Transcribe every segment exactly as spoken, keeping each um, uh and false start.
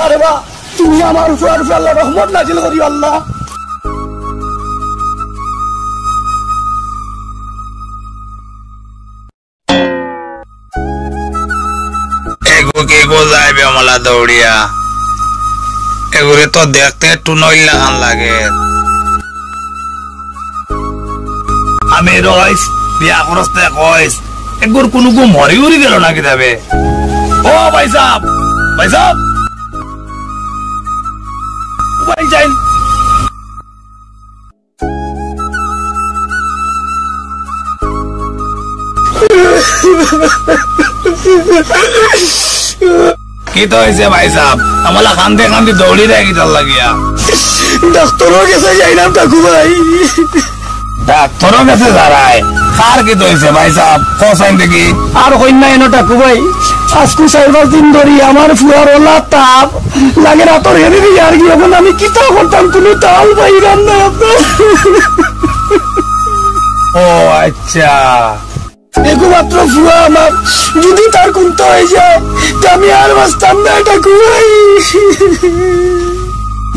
আরে বা, তুমি আমার উপর, উপর আল্লাহ রহমত নাজিল করিও আল্লাহ। এগু কিগু যাইবে মলা দৌড়িয়া? এগুরে তো দেখতে একটু নইল লাখান লাগে। আমি রইস, বিয়া করস তে কইস, এগুর কুনুগু মরি উরি গেল না কিতাবে? ও ভাইসাব, ভাইসাব, ও ভাইজান। কিতা অইছে ভাইসাব? আমলা কান্দি কান্দি দৌড়ি দেয় কিতার লাগিয়া? ডাক্তরর গেছে যাইরাম টাকু ভাই। ডাক্তরর গেছে যারায়? কার কিতা অইছে ভাইসাব? কও চাইন দেখি। আর কইন না এনো টাকু ভাই, আইজকু চাইর পাঁচ দিন ধরি আমার ফুয়ার অলা তাপ, লাগে রাতর হেরি দিয়া আর কি। অখন আমি কিতা করতাম, কুনু তাল পাইরাম না। ও আচ্ছা। একমাত্র ফুয়া আমার, যুদি তার কুন্তা অই যায়, তে আমি আর বাঁচতাম না টাকু ভাই।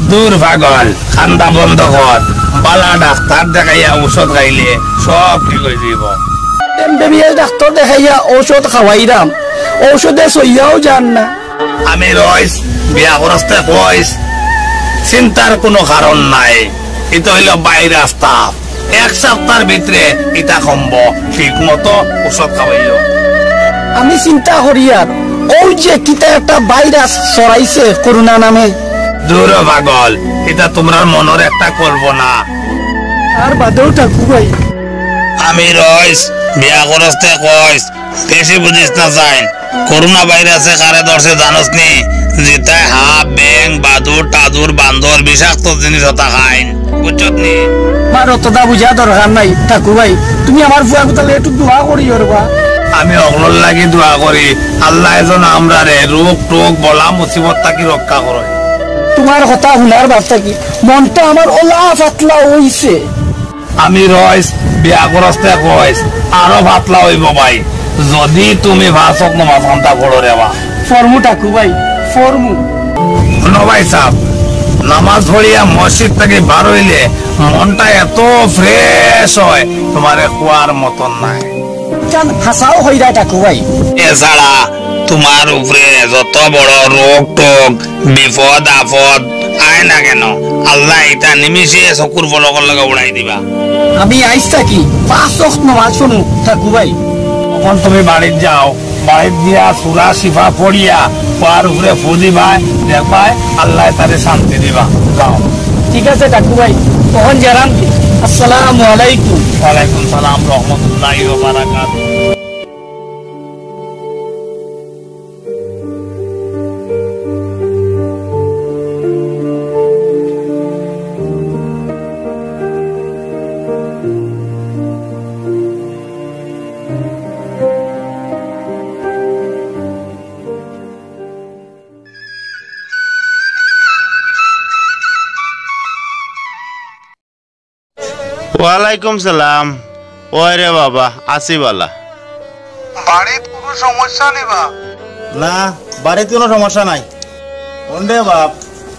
দূর পাগল, কান্দা বন্ধ কর। বালা ডাক্তর দেখাইয়া ঔষধ খাইলে সব ঠিক অই যাইব। এমবিবিএস ডাক্তর দেখাইয়া ঔষধ খাওয়াইরাম, ঔষধে সইয়াও যার না। আমি রইস, বিয়া করস তে কইস, চিন্তার কুনু কারণ নাই। ইতা অইলো ভাইরাস তাপ, এক সাপ্তার ভিতরে ইতা কমবো, ঠিক মতো ঔষধ খাওয়াইও। আমি চিন্তা করিয়ার, অউ যে কিতা একটা ভাইরাস ছড়াইছে করোনা নামে। দূর হ পাগল, ইতা তুমরার মনর একটা কল্পনা। আর বাদেও টাকু ভাই। আমি রইস, বিয়া করস তে কইস, বেশি বুঝিস না চাইন। করোনা ভাইরাসে কারে ধরছে জানোস নি? যেতায় হাপ, ব্যাং, বাদুর, টাদুর, বান্দর, বিষাক্ত জিনিস অতা খাইন। বুঝছত নি? আমার অততা বুঝা দরকার নাই, টাকু ভাই। তুমি আমার ফুয়ার কথা একটু দোয়া করিও রে বা। আমি অকলর লাগি দোয়া করি, আল্লায় যেন আমরারে রোগ টোগ, বালা মুসিবত থাকি রক্ষা করইন। তুমার কথা হুনার বাদ থাকি মনটা আমার অলা পাতলা অইছে। আমি রইস, বিয়া করস তে কইস, আরো পাতলা অইবো ভাই, যুদি তুমি পাঁচ ওয়াক্ত নমাজ খান্তা পড়ো রে বা। পড়মু টাকু ভাই, পড়মু। হুনো ভাইসাব, নমাজ পড়িয়া মসজিদ থাকি বার অইলে মনটা এত fresh অয়, তুমারে কওয়ার মতন নায়। ইখান হাছাউ কইরা টাকু ভাই। এছাড়া তুমার উপরে যত বড় রোগ টোগ, বিপদ আপদ আয় না কেন, আল্লায় ইতা নিমিষে চকুর পলকর লগে উড়াই দিবা। আমি আইজ থাকি পাঁচ ওয়াক্ত নমাজ পড়মু টাকু ভাই। অখন তুমি বাড়িত যাও, বাড়িত গিয়া সূরা শিফা পড়িয়া ফুয়ার উপরে ফু দিবায়, দেখবায় আল্লায় তারে শান্তি দিবা। যাও। ঠিক আছে টাকু ভাই, অখন যাইরাম কি? আসসালামু আলাইকুম। ওয়ালাইকুম সালাম রহমতুল্লাহি ওয়া বারাকাতুহু। ওয়ালাইকুম সালাম। ওই রে বাবা, আছি বালা। বাড়িত কুনু সমস্যা নি বা? না, বাড়িত কুনু সমস্যা নাই। অন রে বাপ,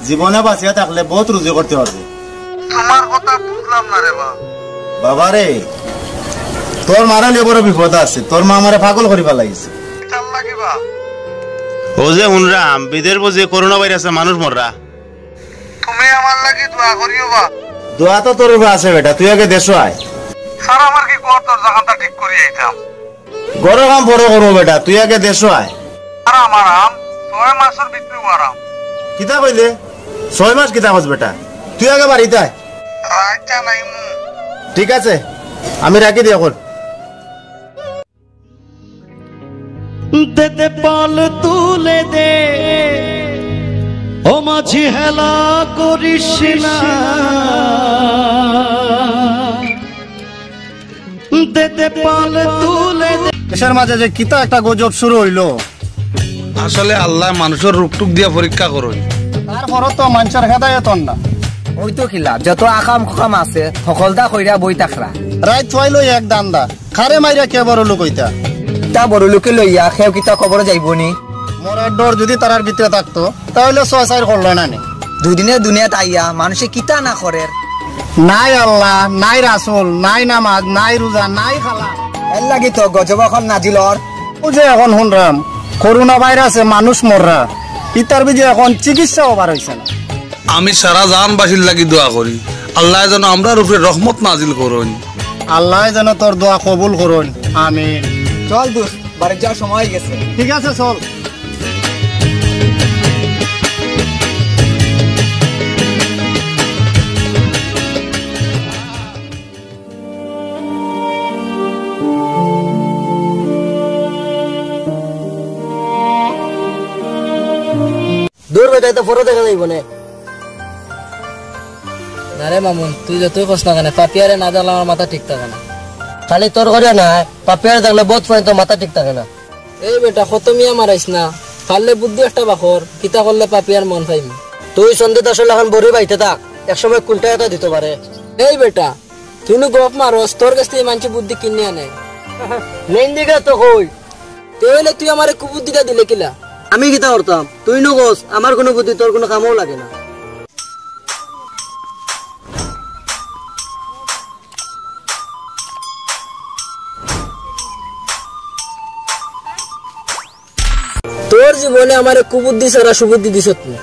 জীবনে বাঁচিয়া থাকলে বউত রুজি করতে পারবে। তুমার কথা বুঝলাম না রে বা। বাবা রে, তোর মারে লইয়া বড় বিপদ আছে, তোর মা আমারে পাগল করি ফালাইছে। কিতার লাগি বা? অউ যে হুনরাম, বিদেশ বুঝি করোনা ভাইরাসে মানুষ মররা। তুমি আমার লাগি দোয়া করিও বা। দোয়া তো তোর উপরে আছে বেটা, তুই আগে দেশো আয়। স্যার, আমার কি ঘর দরজা খান্তা ঠিক করি আইতাম? ঘরর কাম পরে করমু বেটা, তুই আগে দেশো আয়। আরাম, আরাম, ছয় মাসর ভিতরে আরাম। কিতা কইলে? ছয় মাস কিতা কস বেটা? তুই আগে বাড়িত আয়। আচ্ছা, নাইমু। ঠিক আছে, আমি রাখি দিই অখন। দে দে পাল তুলে দে, ও মাঝি হেলা করিস না। দে দে পাল তুলে দে। দেশর মাঝে যে কিতা একটা গজব শুরু অইলো। আসলে আল্লায় মানষর রোগ টোগ দিয়া পরীক্ষা করইন। তারপরও তো মানষর হেদায়েত অর না। অউ তো কিলা, যত আকাম কুকাম আছে, হকলতা কইরা বই থাকরা। রাইত পুয়াইলো এক ধান্দা, কারে মাইরা কে বড় লোক অইতা? তা বড় লোকে লইয়া কেউ কিতা কবরো যাইবো নি? মরার ডর যুদি তারার ভিতরে থাকতো, তাইলে ছয় চাইর করলো না নি। দুদিনে দুনিয়াত আইয়া মানষে কিতা না করের। নাই আল্লাহ, নাই রাসুল, নাই নামাজ, নাই রুজা, নাই খালা। এর লাগি তো গজব অখন নাজিল অর। অউ যে অখন হুনরাম, করোনা ভাইরাসে মানুষ মররা, ইতার বিজে অখন চিকিৎসাও বার অইছে না। আমি সারা জাহানবাসীর লাগি দোয়া করি, আল্লায় যেন আমরার উপরে রহমত নাজিল করইন। আল্লায় যেন তোর দোয়া কবুল করইন, আমিন। চল দোস্ত, বাড়িত যাওয়ার সময় অই গেছে। ঠিক আছে, চল। দূর বেটা, ইতা পরে দেখা যাইবো নে। না রে মামুন, তুই যতই কস না কেনে, পাপিয়ারে না দেখলে আমার মাথা ঠিক থাকে না। খালি তোর করিয়া না, পাপিয়ারে দেখলে বউত ফুয়াইন্তর মাথা ঠিক থাকে না। এই বেটা, কত মিয়া মারাইস না, পারলে বুদ্ধি একটা বার কর, কিতা করলে পাপিয়ার মন পাইমু। তুই সন্দীপ দাসর লাখান বড়ি বাইতে থাক, এক সময় কুনটা এটা দিতো পারে। এই বেটা, তুই নু গফ মারস, তোর গেছ থাকি মানষে বুদ্ধি কিনিয়া নেয়। নেইন দিকে তো কই। তে অইলে তুই আমারে কুবুদ্ধিটা দিলে কিলা? আমি কিতা করতাম? তুই নু কস, আমার কুনু বুদ্ধি তোর কুনু কামও লাগে না। তোর জীবনে আমারে কুবুদ্ধি ছাড়া সুবুদ্ধি দিছত না।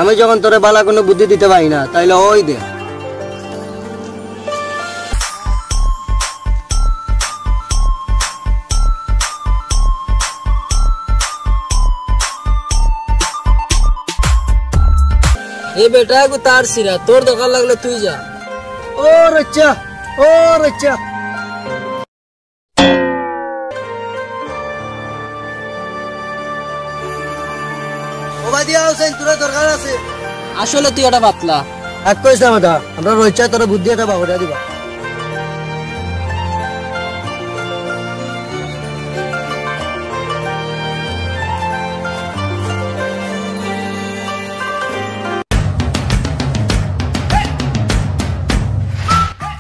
আমি যখন তোরে বালা কুনু বুদ্ধি দিতে পারি না, তাইলে অউ দে। এ বেটা, এগু তার ছিরা, তোর দরকার লাগলে তুই যা। ও রইচ্চা, ও রইচ্চা। ওবায়দি, আও চাইন, তোরা দরকার আছে। আসলে তুই এটা পাতলা। এক কইস না বেটা, আমরা রইচ্চা তোরা বুদ্ধি এটা বাগড়া দিবা।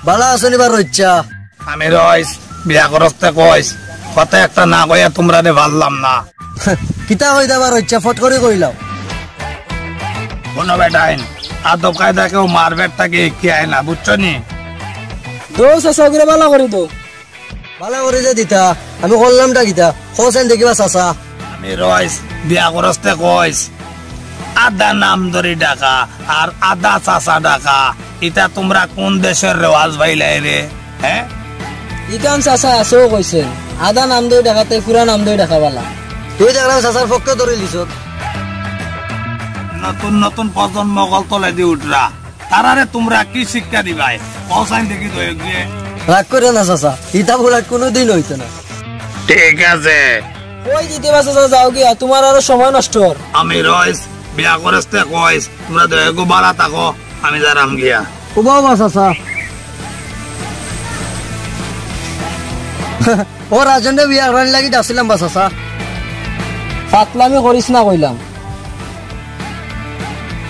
বালা আছো নি বা রইচ্চা? আমি রইস, বিয়া করস তে কইস, কথা একটা না কইয়া তুমরারে পারলাম না। কিতা কইতা বা রইচ্চা, ফট করি কইলাও। হুনো বেটাইন, আদব কায়দা কেউ মার পেট থাকি হিকিয়া আয় না, বুঝছো নি? দোষ আছে, ওগুরে বালা করি দো। বালা করি যে দিতা, আমি করলামটা কিতা? কও চাইন দেখিবা চাচা। আমি রইস, বিয়া করস তে কইস, আদা নাম ধরি ডাকা আর আদা চাচা ডাকা, ইতা তুমরা কুন দেশর রেওয়াজ পাইলায় রে? হে? ইখান চাচা আছেও কইছে, আদা নাম ধরি ডাকাতে পুরা নাম ধরি ডাকা বালা। তুই দেখলাম চাচার পক্ষে ধরি লিছত। নতুন নতুন প্রজন্ম অকল তলেদি উঠরা, তারারে তুমরা কি শিক্ষা দিবায়? কও চাইন দেখি দয়ে গিয়ে। রাগ করিও না চাচা, ইতা ভুল আর কুনুদিন অইতো না। ঠিক আছে। কই দিতে বা চাচা, যাও গিয়া, তুমার আরো সময় নষ্ট অর। আমি রইস, বিয়া করস তে কইস, তুমরা দয়ে গো বালা থাকো, আমি যাইরাম গিয়া। ও বাবা চাচা। ও রাজনরে বিয়া করার লাগি ডাকছিলাম বা চাচা। ফাতলামি করিস না কইলাম।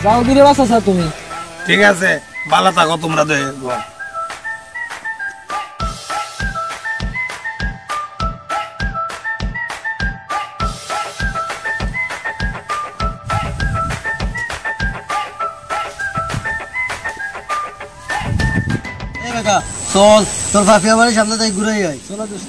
যাও গিরে বা চাচা তুমি। ঠিক আছে, বালা থাকো তুমরা দয়ে গো। এ বেটা, চল, তোর পাপিয়া বাড়ির সামনে থাকি ঘুরাই আই। চলো দোস্ত।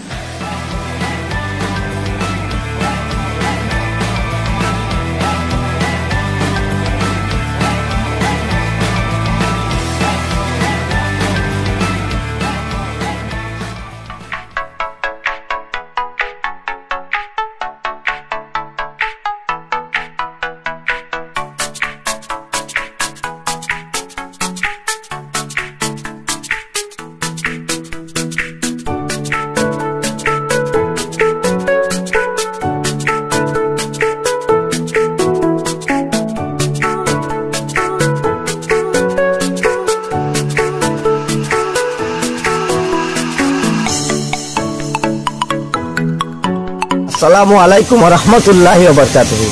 আসসালামু আলাইকুম ওয়া রাহমাতুল্লাহি ওয়া বারাকাতুহু।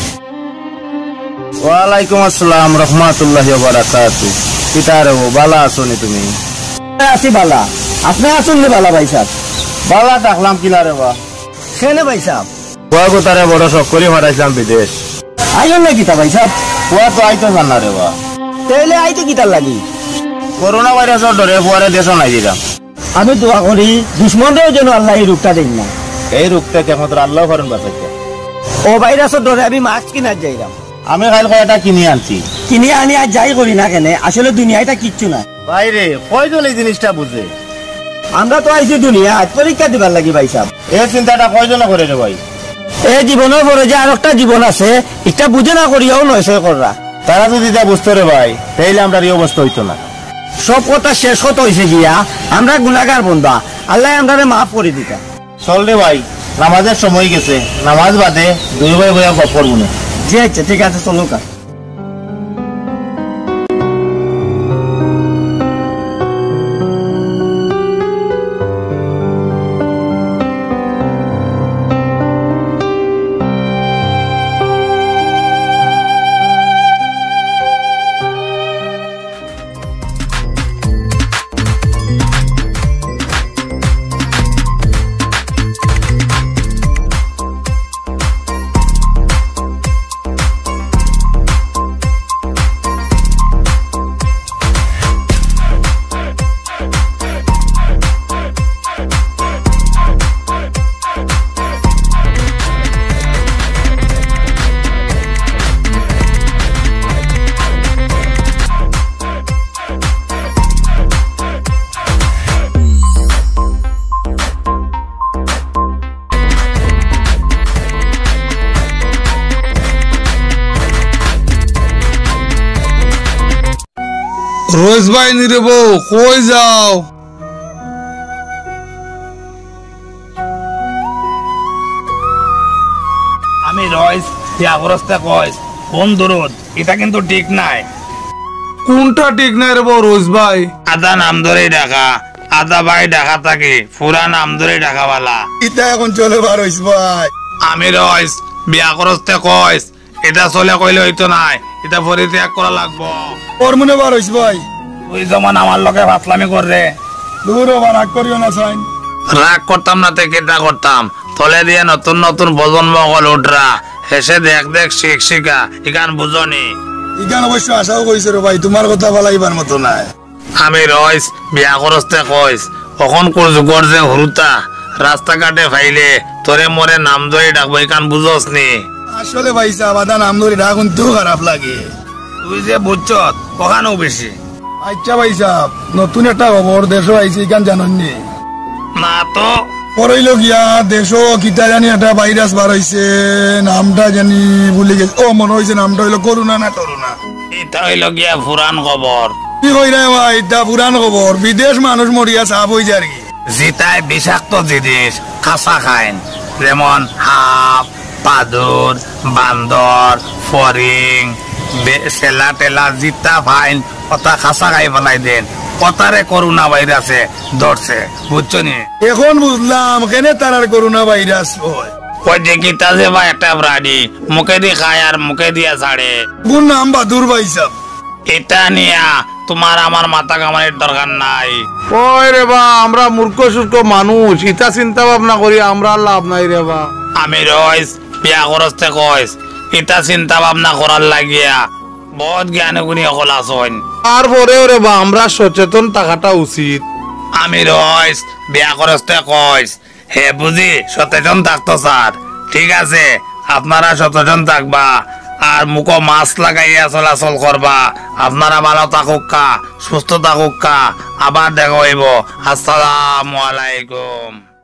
ওয়ালাইকুম আসসালাম রহমাতুল্লাহি ওয়া বারাকাতু। কিতা রে ও, বালা আছো নি তুমি? আছি বালা। আপনে আছইন নি বালা ভাইসাব? বালা থাকলাম কিলা রে বা? কেনে ভাইসাব? ফুয়া গুতারে বড় শখ করি ফাটাইছলাম বিদেশ। আইও না কিতা ভাইসাব? ফুয়া তো আইতো চার না রে বা। তাইলে আইতো কিতার লাগি? করোনা ভাইরাসর ডরে ফুয়ারে দেশো নাই দিরাম। আমি দোয়া করি দুশমনরেও যেন আল্লায় ই রোগটা দেইন না। এই রোগ থাকি একমাত্র আল্লায় পারইন বাঁচাইতা। অউ ভাইরাসর ডরে আমি মাস্ক কিনাত যাইরাম। আমি কাইল কয়টা কিনি আনছি। কিনি আনি আর যাই করি না কেনে, আসলে দুনিয়াত ইটা কিচ্ছু না। ভাইরে, কয়জন ই জিনিসটা বুঝে? আমরা তো আইছি দুনিয়াত পরীক্ষা দিবার লাগি ভাইসাব। এই চিন্তাটা কয়জনে করে রে ভাই? এই জীবনর পরে যে আরোকটা জীবন আছে, ইটা বুঝে না করিয়াও নয়ছয় কররা। তারা যুদি ইটা বুঝতো রে ভাই, তাইলে আমরার ই অবস্থা অইতো না। সব কথা শেষ কথা অইছে গিয়া, আমরা গুনাগার বন্দা, আল্লায় আমরারে মাফ করি দিতা। চল রে ভাই, নামাজর সময় গেছে, নামাজ বাদে দুইও ভাই বইয়া গপ করমুনে। জি আচ্ছা, ঠিক আছে, চলউক্কা। রইছ ভাই নি রে বা, কই যাও? আমি রইছ, বিয়া করছ তে কইছ, কোন দরদ? ইটা কিন্তু ঠিক নায়। কুনটা ঠিক নায় রে বা রইছ ভাই? আধা নাম ধরি ডাকা, আধা ভাই ডাকা থাকি, পুরা নাম ধরি ডাকা বালা। ইটা অখন চলে বা রইছ ভাই? আমি রইছ, বিয়া করছ তে কইছ, ইটা চলে কইলে অইতো নায়, ইটা পরিত্যাগ করা লাগবো। করমুনে বা রইছ ভাই। তুই যেমন আমার লগে ফাতলামি কররে। দুরো বা, রাগ করিও না চাইন। রাগ করতাম না তে কিতা করতাম? তলে দিয়া নতুন নতুন প্রজন্ম অকল উঠরা, হেষে দেখ দেখ শিখ শিখা, ইখান বুঝো নি? ইখান অবশ্য হাছাউ কইছো রে ভাই, তুমার কথা ফালাইবার মতো নায়। আমি রইছ, বিয়া করছ তে কইছ, অখনকুর যুগর যে হুরুতা, রাস্তাঘাটে পাইলে তোরে মোরে নাম ধরি ডাকবো, ইখান বুঝছ নি? আসলে ভাইসাব, আধা নাম ধরি ডাকুনতেউ খারাপ লাগে। তুই যে বুঝছত, অখানউ বেশি। আইচ্ছা ভাইসাব, নতুন একটা খবর দেশো আইছে, ইখান জানইন নি? না তো। খবর অইলো গিয়া, দেশো কিতা জানি একটা ভাইরাস বার অইছে, নামটা জানি ভুলি গেছি। ও, মনো অইছে নামটা অইলো করোনা না টরোনা। ইটা অইলো গিয়া পুরান খবর। কি কইরে বা, ইটা পুরান খবর। বিদেশ মানুষ মরিয়া সাফ অইযার গি। জিতায় বিষাক্ত জিনিস খাছা খাইন, যেমন হাফ, পাদুর, বান্দর, ফড়িং, বে-, সেলা টেলা জিতা ফাইন, অতা খাছা খাই ফালাই দেইন। অতারে করোনা ভাইরাসে ধরছে, বুঝছো নি? অখন বুঝলাম কেনে তারার করোনা ভাইরাস অয়। অউ যে কিতা যে বা একটা প্রাণী, মুখেদি খায় আর মুখেদিয়া ছাড়ে। কুন নাম বাদুর ভাইসাব? ইটা নিয়া তুমার আমার মাথা ঘামানির দরকার নাই। ওই রে বা, আমরা মূর্খ সূর্খ মানুষ, ইতা চিন্তা ভাবনা করি আমরার লাভ নাই রে বা। আমি রইছ, বিয়া করছ তে কইছ, ইতা চিন্তা ভাবনা করার লাগিয়া বউত জ্ঞানী গুণী অকল আছইন। তারপরেও রে বা, আমরা সচেতন থাকাটা উচিত। আমি রইছ, বিয়া করছ তে কইছ, হে বুঝি সচেতন থাকতো চার। ঠিক আছে, আপনারা সচেতন থাকবা, আর মুখো mask লাগাইয়া চলাচল করবা। আপনারা ভালো থাকুক্কা, সুস্থ থাকুক্কা, আবার দেখা অইবো। আসসালামু আলাইকুম।